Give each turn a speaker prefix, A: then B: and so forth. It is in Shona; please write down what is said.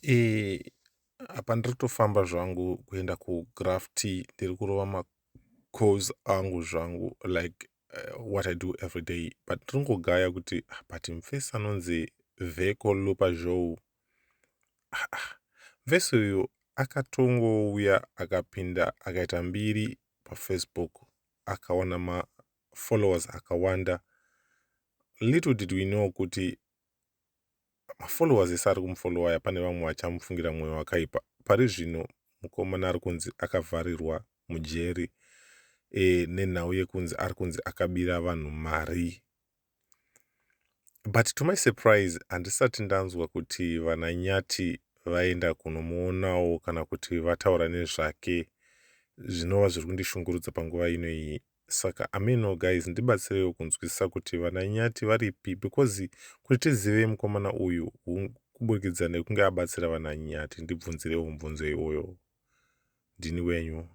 A: E, apa ndiri kutofamba zvangu kuenda kugraft. Ndiri kurova macalls angu zvangu like what I do every day, but ndiri kungogaya kuti, ah, but mufesi anonzi Vecco Lupa Zhou, ah, ah. Mufesi uyu akatongouya, akapinda, akaita mbiri paFacebook, akawana mafollowers akawanda. Little did we know kuti mafollowers ese ari kumufollowa aya, pane vamwe vachamufungira mwoyo wakaipa. Pari zvino mukomana ari kunzi akavharirwa mujeri nenhau yekunzi ari kunzi akabira vanhu mari. But to my surprise, handisati ndanzwa kuti vana Nyati vaenda kunomuonawo kana kuti vataura nezvake, zvinova zviri kundishungurudza panguva ino iyi. Saka ameno guys, ndibatsireiwo kunzwisisa kuti vana Nyati varipi, because kuti tizive mukomana uyu kuburikidza nekunge abatsira vana Nyati. Ndibvunzirewo mubvunzo iwoyo. Ndini wenyu.